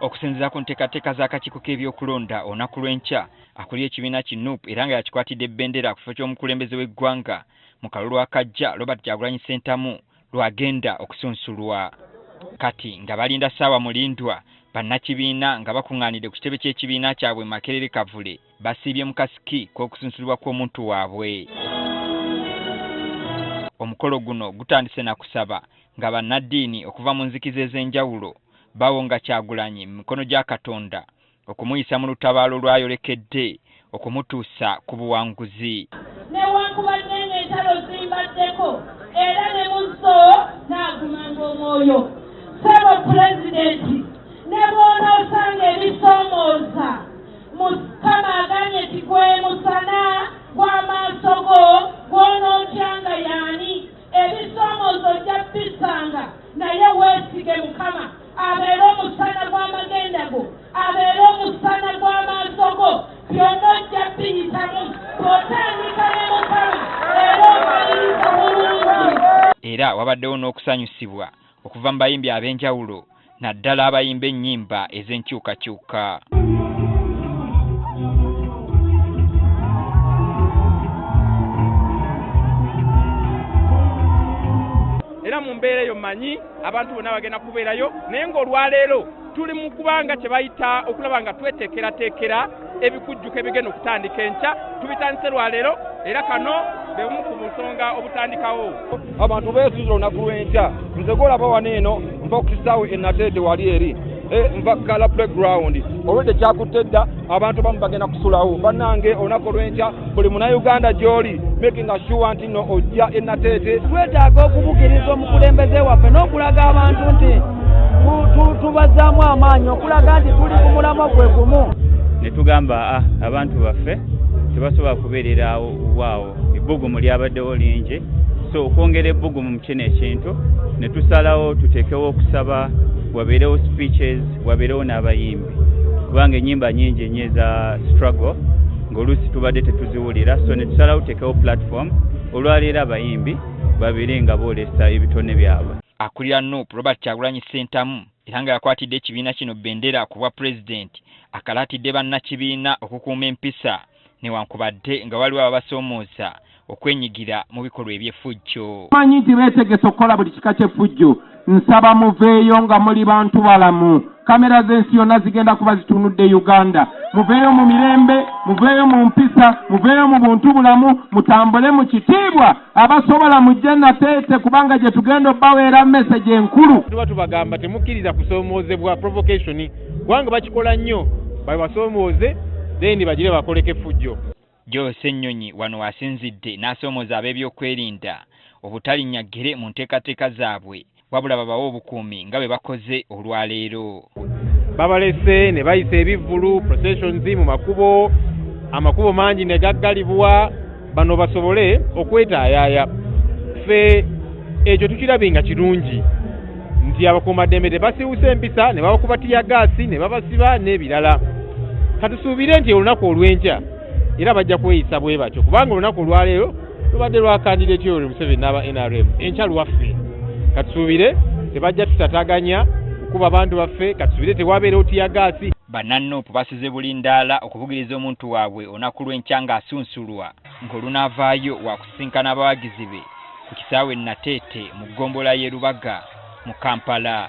Okusinziira ku nteekateeka z'akakiiko k'ebyokulonda olunaku lw'enkya, akulira ekibiina ki NUP era nga yakikwatidde bendera ku kifo ky'omukulembeze w'eggwanga mu kalulu akajja Robert Kyagulanyi Ssentamu lw'agenda okusunsulwa. Kati nga balinda ssaawa mulindwa, bannakibiina nga bakuŋŋaanidde ku kitebe ky'ekibiina kyabwe Makerere Kavule basiibye mu kasiki k'okusunsulibwa kw'omuntu waabwe. Omukolo guno gutandise na kusaba nga bannaddiini okuva mu nzikiza ez'enjawulo bawonga Kyagulanyi mu mikono gya Katonda okumuyisa mu lutabaalo lw'ayolekedde okumutuusa ku buwanguzi. Newankubadde ng'entalo zimbaddeko era ne mu zo naagumanga omwoyo. Ssebo Pulezidenti, ne bw'onoosanga ebisoomooza, Mukama agambye nti gwe musana gw'amaaso go, gw'onootyanga y'ani? Ebisoomooza ojja kubisanga, naye weesige Mukama abeere omusana gw'amagenda go, abeere omusana gw'amaaso go, byonna ojja biyitamu bw'otandika ne Mukama era omaliriza bulungi. Era wabaddewo n'okusanyusibwa okuva mu bayimbi ab'enjawulo naddala abayimba ennyimba ez'enkyukakyuka. Era mu mbeera eyo mmanyi abantu bonna bagenda kubeerayo, naye ng'olwaleero tuli mu kubanga kye bayita okulaba nga tweteekerateekera ebikujjuko ebigenda okutandika enkya. Tubitandise lwaleero era kano be bumu ku busonga obutandikawo. Abantu beesunze olunaku lw'enkya. Nze gw'olaba wano eno nva ku kisaawe e Nateete wali eri, nva Kala playground. Olwedde kyakutte dda, abantu abamu bagenda kusulawo. Bannange olunaku olw'enkya buli munnayuganda gy'oli making sure nti nno ojja e Nateete. Twetaaga okubugiriza omukulembeze waffe n'okulaga abantu nti tubazzaamu amaanyi, okulaga nti tuli ku mulamwa gwe gumu. Ne tugamba abantu baffe tebasobola kubeerera waawo, ebbugumu lyabaddewo lingi, so okwongera ebbugumu mu kino ekintu ne tusalawo tuteekewo okusaba, wabeerewo speeches, wabeerewo n'abayimbi, kubanga ennyimba nnyingi nnyo eza struggle ng'oluusi tubadde tetuziwulira, so ne tusalawo tuteekewo platform olwaleero abayimbi babeere nga boolesa ebitone byabwe. Akulira NUP Robert Kyagulanyi Ssentamu era nga yakwatidde ekibiina kino bendera ku bwa pulezidenti akalaatidde bannakibiina okukuuma empisa newankubadde nga waliwo ababasoomooza okwenyigira mu bikolwa eby'effujjo. Manyi nti beetegese okukola buli kika ky'effujjo. Nsaba muveeyo nga muli bantu balamu. Kamera z'ensi yonna zigenda kuba zitunudde Uganda. Muveeyo mu mirembe, muveeyo mu mpisa, muveeyo mu buntu bulamu, mutambule mu kitiibwa. Abasobola mujje Nateete kubanga gye tugenda obbaweera message enkulu. Tuba tubagamba temukkiriza kusoomoozebwa provocation, kubanga bakikola nnyo, babasoomooze then bagire bakoleko effujjo. Joel Ssenyonyi wano asinzidde n'asoomooza ab'ebyokwerinda obutalinnya ggere mu nteekateeka zaabwe wabula babawe obukuumi nga bwe bakoze olwaleero. Babalese ne bayisa ebivvulu processions mu makubo, amakubo mangi ne gaggalibwa, bano basobole okwetaayaaya. Ffe ekyo tukirabye nga kirungi nti abakuumaddembe tebasiiwuuse empisa ne babakuba tiyagaasi ne babasiba n'ebirala. Katusuubire nti olunaku olw'enkya era bajja kweyisa bwe batyo, kubanga olunaku olwaleero lubadde lwa candidate Yoweri Museveni n'aba NRM, enkya lwaffe. Katusuubire tebajja tutataganya kukuba abantu baffe, katusuubire tewabeerewo tiyagaasi. Banna-NUP basuze bulindaala okubugiriza omuntu waabwe olunaku lw'enkya ng'asunsulwa, ng'olunaavaayo waakusisinkana abawagizi be ku kisaawe Nateete mu ggombolola y'e Lubaga mu Kampala.